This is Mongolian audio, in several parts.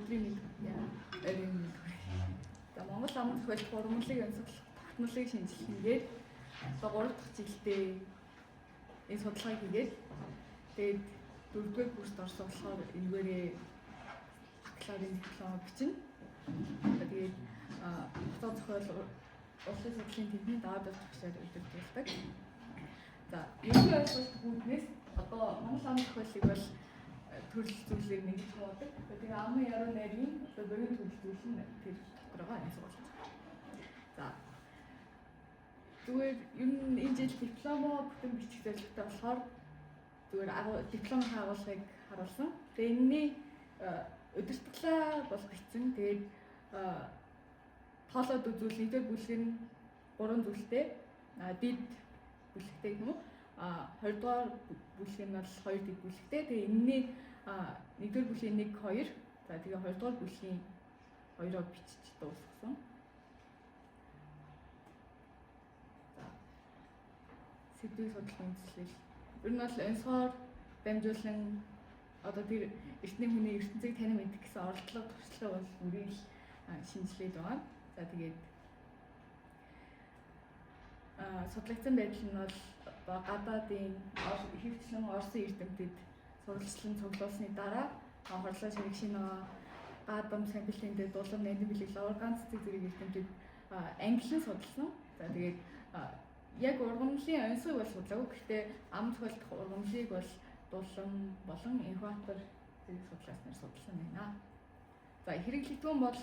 Өдрийн мэнд, оройн мэнд хүргэе. За, Монгол аман зохиолдох ургамлыг онцлох тогтмолыг шинжилнэ гээд одоо 3 дахь жилдээ энэ судалгааг хийгээд, тэгээд дөрөвдүгээр курст орсон болохоор энэгээрээ бакалаврын диплом бичнэ. Тэгээд хугацаа зохиол улсын судлалын тэмдгийн даваад багшаар удирдуулдаг. За, ерөнхий ойлголт үүднээс одоо Монгол аман зохиолыг бол төрөл зүйлээр нэгж хуваадаг. Тэгээ аман яруу найргийн одоо богино төрөл зүйл нь тэр дотор байгаа энэ сургалт. За, зүгээр ер нь энэ жил дипломоо бүтэн бичих зорилготой болохоор зүгээр дипломын агуулгыг харуулсан. Тэгээ энэний удирдлагаа бол бичсэн. Тэгээд тоолоод үзвэл нэгдүгээр бүлэг нь 3 зүйлтэй. Дид бүлэгтэй гэх юм уу? Хоёрдугаар бүлэг нь бол 2 дид бүлэгтэй. Тэгээ энэний нэгдүгээр бүлгийн 1 2, за, тэгээ хоёрдугаар бүлгийн 2-оо бичиж дуусгасан. За, сэдвийг судлах үндэслэл. Ер нь бол онцгоор дамжуулан одоо тэр эртний хүний ертөнцийг танин мэдэх гэсэн оролдлого туршлага бол бүрийг л шинжилээд байгаа. За, тэгээд судлагдсан байдал нь бол одоо гадаадын, ихэвчлэн Оросын эрдэмтэд сурвалжлан цуглуулсны дараа хорлоо ширхэг гадам самбилын дээр дулам нандин бэлэг лавр ганц цэцэг зэрэг эрдэмтэд ангилан судалсан. За, тэгээд яг ургамлын онцгой бол судлаагүй. Гэхдээ ам зохиолдох ургамлыг бол дулам болон инкубатор зэрэг судлааснаар судалсан байна. За, хэрэглэгдэхүүн бол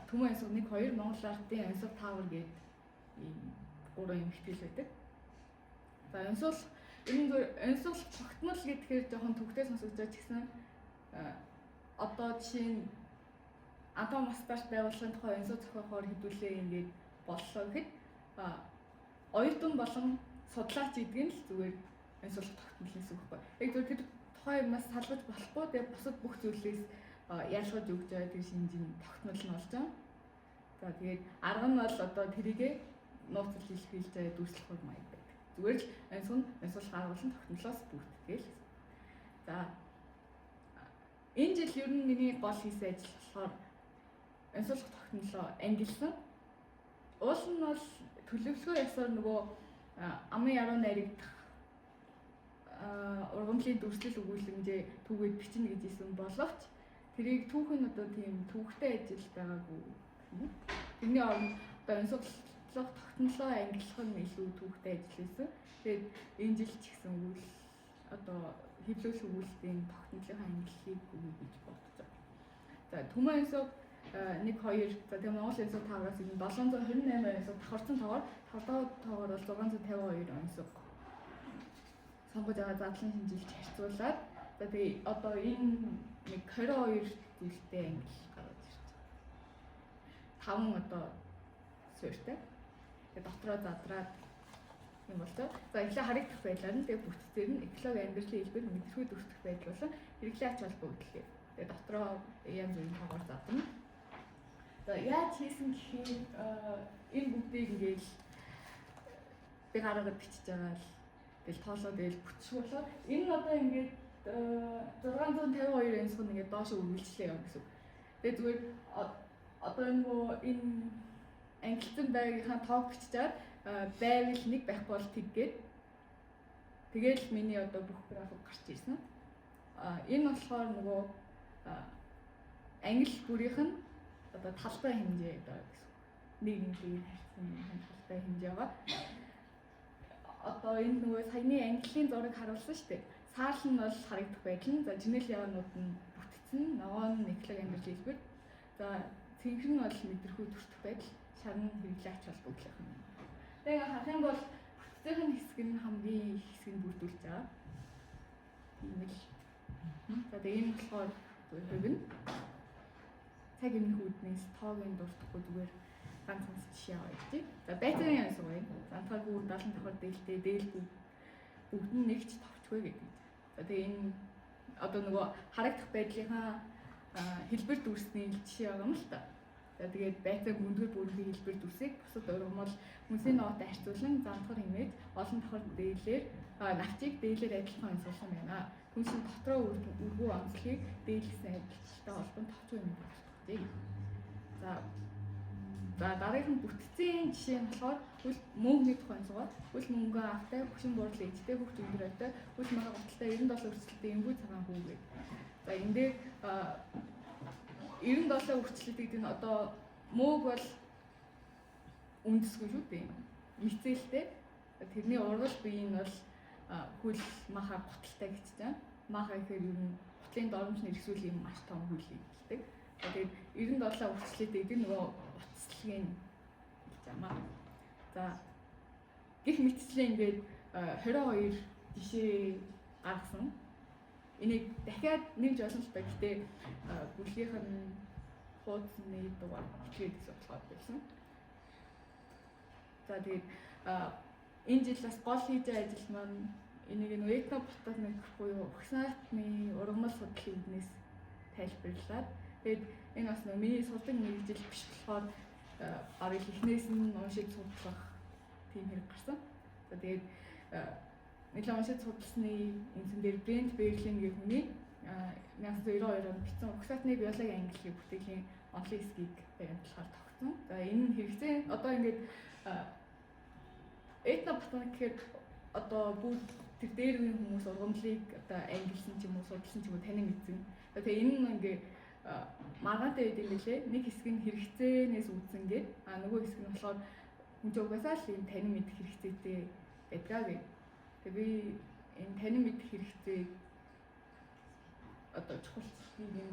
Түмэн онцгой 1 2, Монгол ардын онцгой таавар гээд ийм гурван юм ихтгэл байдаг. За, онцгой ер нь зүгээр онцгой тогтмол гэхээр жоохон төвөгтэй сонсогдож байгаа ч гэсэн одоо жишээ нь Антон Мастарт байгууллагын тухай онцгой зохиохоор хэдүүлээ ингээд боллоо гэхэд оюутан болон судлаач гэдэг нь л зүгээр онцгой тогтмол гэсэн үг байхгүй. Яг зүгээр тэр тухайн юмнаас салгаж болохгүй, тэгээ бусад бүх зүйлээс ялгаж өгч байгаа тэр шинжин тогтмол нь болж байгаа. За, тэгээд арга нь бол одоо тэрийгэ нууцлал илэрхийлж байгаа дүүрслэх маяг байдаг. Зүгээр л онцгой нь онцгойлох арга болон тогтмолоос бүрддэг л. За, энэ жил ер нь миний гол хийсэн ажил болохоор онцгойлох тогтмолоо ангилсан. Уул нь бол төлөвлөгөө ясаар нөгөө амын яруу найрагдах ургамлын дүрслэл өгүүлэмжээ түүгээд бичнэ гэж хэлсэн боловч тэрийг түүх нь одоо тийм төвөгтэй ажил байгаагүй гэх юм уу. Тэрний оронд одоо онцгойлох тогтмолоо ангилах нь илүү төвөгтэй ажил байсан. Тэгээд энэ жил ч гэсэн үйл одоо хэвлүүлэх өгүүлэлтийн тогтмолын ангиллыг өгье гэж бодож байгаа. За, Түмэн онцгой 1 2, за, тэгээ Монгол онцгой тавраас энэ 728 онцгой давхарцсан тоогоор, давхарцсан тоогоор бол 652 онцгой сонгож байгаа задлан шинжилж харьцуулаад, за, тэгээ одоо энэ нэг 22 зүйлтэй ангил гаргаж ирж байгаа. Таван одоо суурьтай. Тэгээ дотроо задраад юм болтой. За, эхлээ харагдах байдлаар нь, тэгээ бүтцээр нь экологи амьдралын хэлбэр, мэдрэхүй дүрсдэх байдал болон хэрэглээ ач холбогдол гэх. Тэгээ дотроо янз бүрийн тоогоор задарна. За, яаж хийсэн гэхээр энэ бүгдийг ингээл би гаргаад бичиж байгаа л тэгэл тоолоо тэгэл бүтчих болоо. Энэ нь одоо ингээд 652 онцгой ингээд доош үргэлжлээ явна гэсэн үг. Тэгээ зүгээр одоо энэ нөгөө энэ ангилцсан байгийнхаа тоог бичиж байвал нэг, байхгүй бол тэг гээд тэгэл миний одоо бүх график гарч ирсэн. Энэ болохоор нөгөө ангил бүрийнх нь одоо талбай хэмжээ одоо гэсэн. Нэг нэг харьцсан талбай хэмжээ байгаа. Одоо энд нөгөө саяны ангиллын зураг харуулсан шүү дээ. Саал нь бол харагдах байдал нь, за, жинэл яваанууд нь бүтцэн, ногоон нь экологи амьдрал хэлбэр. За, цэнхэр нь бол мэдрэхүй төртөх байдал, шар нь хэрэглээ ач холбогдлох юм. Тэгээ харах юм бол бүтцийн хэсэг нь хамгийн их хэсэг нь бүрдүүлж байгаа. Тийм л. За, тэгээ энэ болохоор зүгээр хувь нь цаг өмнөх үүднээс тоогийн дуртахгүй зүгээр ганц ганц жишээ аваа гэж. За, байцааны онцгой гоё. Зантайгүй 70 давхар дээлтэй, дээлгүй бүгд нь нэгч товчгүй гэдэг. За, тэгээ энэ одоо нөгөө харагдах байдлынхаа хэлбэр дүрсний жишээ байгаа юм л та. За, тэгээд байцааг мөндгөр бүрийн хэлбэр дүрсийг бусад ургамал хүнсний ногоотой харьцуулан зантгар хэмээж олон давхар дээлээр навчийг дээлээр адилхан онцгойлсон байна. Хүн шин дотроо үргүү онцлогийг дээлсэн адилтгалтай холбон товчхон юм болгодог. За За дараагийнх нь бүтцийн жишээ нь болохоор үл мөнгөний тухайн зугаар, үл мөнгөө автай, хөшин буурлын ээжтэй, хөвч өндөр ойтой, үл мага готалтай 97 өрсөлдөлтэй эмгүү цагаан хүү гэх. За энэ дээр 97 өрсөлдөлт гэдэг нь одоо мөөг бол үндэсгүй шүү дээ. Мицэлтэй. Тэрний ургал бие нь бол хөл маха готалтай гэж чинь. Маха гэхээр ер нь гутлын доромж нэрсүүл юм маш том хөл гэдэг. Тэгээд 97 үрчлээд гэдэг нөгөө утаслагын гэж амаа. За гих мэтчлээ ингээд 22 жишээ гаргасан. Энийг дахиад нэмж болно л та. Гэтэ бүлгийнх нь хуудасны дугаар хичээд гэсэн болохоор байсан. За тэгээд энэ жил бас гол хийж байгаа ажил маань энийг нөгөө этноботаник буюу Ухсаатны ургамал судлалын үднээс тайлбарлаад тэгээд энэ бас нөгөө миний сурдаг мэргэжил биш болохоор барыг эхнээс нь уншиж судлах тийм хэрэг гарсан. За тэгээд нэлээд уншиж судалсны үндсэн дээр Брент Берлин гэх хүний 1992 онд бичсэн Угсаатны биологи ангиллын бүтээлийн онлын хэсгийг баримтлахаар тогтсон. За энэ нь хэрэгцээ одоо ингээд этноботаник гэхээр одоо бүгд тэр дээр үеийн хүмүүс ургамлыг одоо ангилсан ч юм уу судалсан ч юм уу танин мэдсэн. Тэгээ энэ нь ингээ маргаантай байд юм билээ. Нэг хэсэг нь хэрэгцээнээс үүдсэн гээд а нөгөө хэсэг нь болохоор хүн чинь угаасаа л ийм танин мэдэх хэрэгцээтэй байдгаа гэ. Тэгээ би энэ танин мэдэх хэрэгцээг одоо чухалчлалыг юм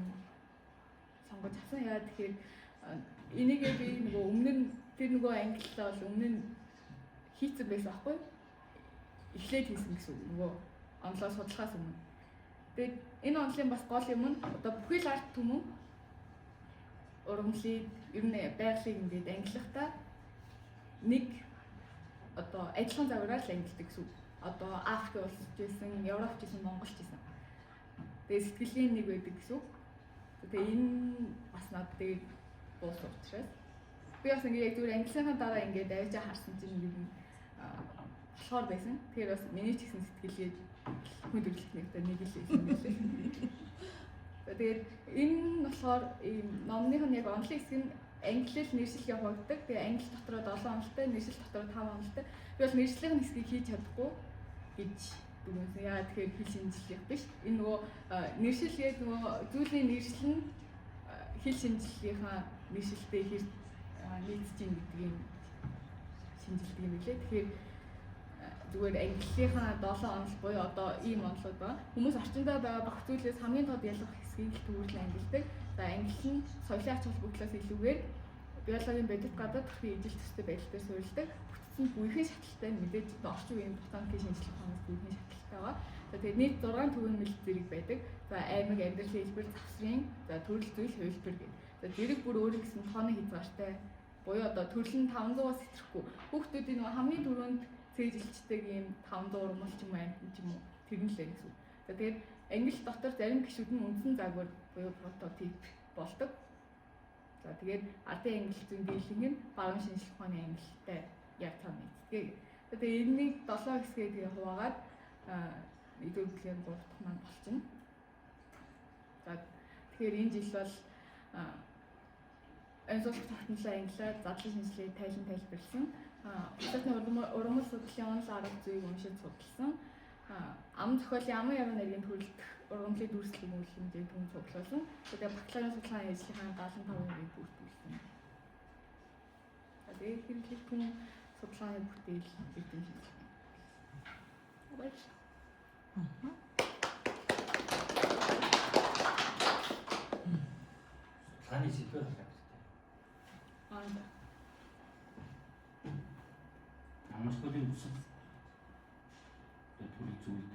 сонгож авсан. Яа тэгэхээр энийгээ би нөгөө өмнө нь тэр нөгөө ангиллаа бол өмнө нь хийцэн байсан аахгүй юу? Эхлээд хийсэн гэсэн үг нөгөө онлоо судлахаас өмнө. Тэгээд энэ онлын бас гол юм нь одоо бүхий л ард түмэн ургамлыг ер нь байгалыг ингээд ангилахдаа нэг одоо адилхан загвараар л ангилдаг гэсэн үг. Одоо Африк улс ч байсан, Европ ч байсан, Монгол ч байсан. Тэгээд сэтгэлийн нэг байдаг гэсэн үг. Тэгээ энэ бас надад тэгээд буусан учраас би бас ингээд яг зүгээр ангилсныхаа дараа ингээд авчаа харсан чинь ер нь болохоор байсан. Тэгэхээр бас миний ч гэсэн сэтгэлгээд хүн төрөлхтний одоо нэг л юм байлээ. Тэгээд энэ нь болохоор ийм номных нь яг онлын хэсэг нь англиэл нэршил явагддаг. Тэгээ англи дотроо 7 онолтой, нэршил дотроо 5 онолтой. Би бол нэршлийн хэсгийг хийж чадахгүй гэж дүгнсэн. Яагаад тэгэхээр хэл шинжлэх биш. Энэ нөгөө нэршил гээд нөгөө зүйлийн нэршил нь хэл шинжлэхийнхаа нэршилтэй хэр нийцэж ийн гэдгийг шинжилдэг юм билээ. Тэгэхээр зүгээр английнхаа 7 онол буюу одоо ийм онолууд байгаа. Хүмүүс орчиндөө байгаа бүх зүйлээс хамгийн тод ялгах хэсгийг л төвөрлөн ангилдаг. За англи нь соёлын ач холбогдлоос илүүгээр биологийн бодит гадаад төрхийн ижил төстэй байдал дээр суурилдаг. Бүтц нь гүйхэн шатлалтай мэдээж орчин үеийн ботаникийн шинжлэх ухаанаас гүйхэн шатлалтай байгаа. За тэгээд нийт 6 түгээмэл зэрэг байдаг. За аймаг, амьдралын хэлбэр, завсрын, за төрөл зүйл, хувилбар гэдэг. За зэрэг бүр өөр гэсэн тооны хязгаартай буюу одоо төрөл нь 500-аас итэрэхгүй. Хүүхдүүдийн нөгөө хамгийн түрүүнд цээжилчдэг ийм 500 урмал ч юм уу амьтан ч юм уу тэр нь л гэсэн үг. За тэгээд англи дотор зарим гишүүд нь үндсэн загвар буюу прототип болдог. За тэгээд ардын англи зүйн дийлэнх нь баруун шинжлэх ухааны англитай яг цаана нэгддэг. За тэгээд энэнийг 7 хэсгээ тэгээ хуваагаад нэгдүгээр бүлгийн 3 дахь маань болчихно. За тэгэхээр энэ жил бол онцлог тогтнолоо англиар задлан шинжилгээ тайлан тайлбарлсан. Улсны ургамал судлалын онол арга зүйг уншиж судалсан. Ам зохиолын аман яруу найргийн төрөлдөх ургамлын дүүрслэгийн үйл хэмжээг түн цуглуулсан. Тэгээд бакалаврын судалгааны ажлынхаа 75%-ийг бүрдүүлсэн. За тэгээд хэрэглэх түн судалгааны бүтээл эрдэм шинжилгээ. Баярлалаа. Судалгааны сэдвээр хэрэгтэй. Аа за. Амарчлалын бусад төрөл зүйлд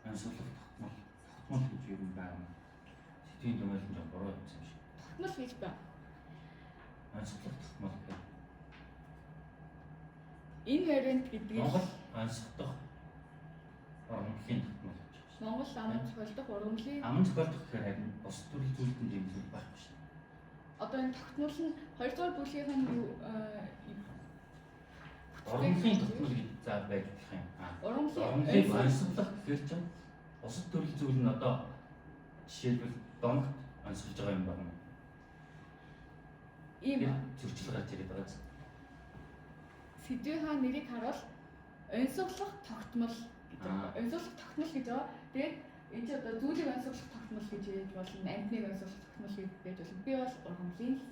онцлог тогтмол гэж юм байна. Сэдвийн дүгнэлт нь жоо буруу юм шиг. Тогтмол гэж байна. Онцлог тогтмол гэх. Inherent гэдэг нь Монгол онцлогдох ургамлын тогтмол гэж байна. Монгол аман зохиолдох ургамлын Аман зохиолдох гэхээр харин бус төрөл зүйлд нь юм зүйл байхгүй шээ. Одоо энэ тогтмол нь 2 дугаар бүлгийнх нь юу Ургамлын тогтмол гэж за байж болох юм. Ургамлын Ургамлыг онцлох гэхээр чинь Бусад төрөл зүйл нь одоо жишээлбэл домогт онцолж байгаа юм байна. Ийм зөрчил гарч ирээд байгаа. Сэдвийнхаа нэрийг харуул онцоглох тогтмол гэж байгаа. Онцоглох тогтмол гэж байгаа. Тэгээд энэ чи одоо зүйлийг онцоглох тогтмол гэж ярьж болно, амьтныг онцоглох тогтмол гэж байж болно. Би бол ургамлын л.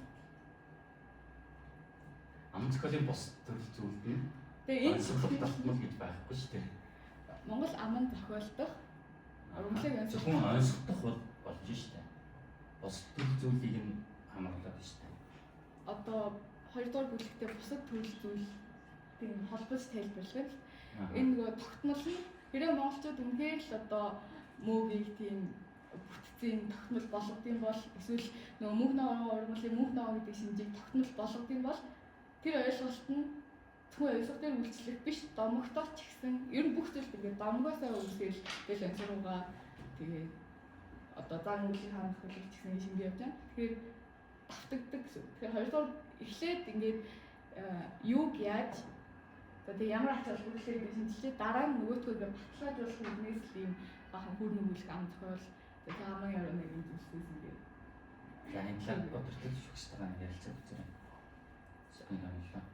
Аман зохиолын бус төрөл зүйл нь Тэгээ энэ онцоглох тогтмол гэж байхгүй шүү дээ. Монгол аман зохиолдох ургамлыг онцоглох зөвхөн онцлох бол болж штэ. Бус төрөл зүйлийг нь хамруулад штэ. Одоо 2 дугаар бүлэгтээ бусад төрөл зүйл тийм холбож тайлбарлах юм. Энэ нөгөө тогтмол нь хэрэг монголчууд үнэхээр л одоо мөөгийг тийм бүтцийн тогтмол болгодсон бол эсвэл нөгөө мөнх новоо ургамлын мөнх новоо гэдэг шинжийг тогтмол болгодсон бол тэр ойлголт нь зөвхөн ойлголт дээр үйлчлэх биш домогтоо ч гэсэн ер нь бүх зүйл ингээд домгоосоо үүсэл тэгэл онцруугаа тэгээ одоо зан үйлийн хаан нөхөрлөг ч гэсэн шингээ явж байгаа. Тэгэхээр давтагддаг гэсэн. Тэгэхээр хоёрдугаар эхлээд ингээд юуг яаж за тэгээ ямар ач холбогдлыг гэж шинжилээ дараа нь нөгөөтгөө ингээд баталгаажуулах үгнээс л ийм бахан хүр нүгүүлэх ам зохиол тэгээ аман яруу найргийн зүйлсээс ингээд За энэ талаар удирдах шүгчтэйгээ нэг ярилцаад үзээрэй. Сэтгэл хангалаа.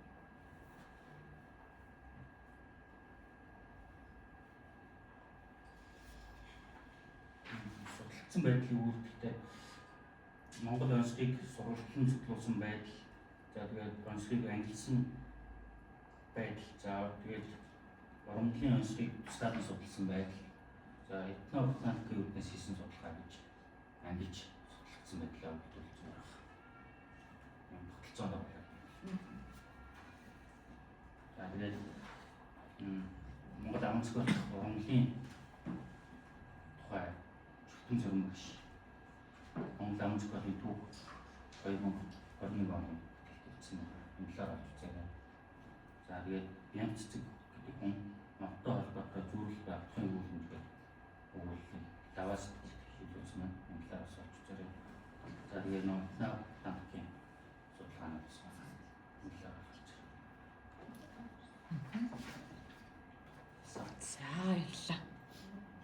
Судалсан байдлын үүрэгтэй Монгол онцлогийг сургалтын судлуулсан байдал, за тэгээд онцлогийг ангилсан байдал, за тэгээд урамдлын онцлогийг тусгаар нь судалсан байдал, за этноботаникийн үүднээс хийсэн судалгаа гэж ангилж судлагдсан байдлаа өгдүүлсэн байх. Юм тогтолцоонд байна. За тэгээд Монгол аман зохиолох урамлын тухай Чүлтэн зөрөн багш Монгол аман зохиолын түүх 2021 оны бүтээлсэн байна. Энэ талаар олж үзээрэй. За тэгээд Бямц цэцэг гэдэг хүн модтой холбоотой зүүрэл авахын өгүүлэмж гэдэг өгүүлэл даваа сэтгэл хийлүүлсэн байна. Энэ талаар бас олж үзээрэй. За тэгээд нөө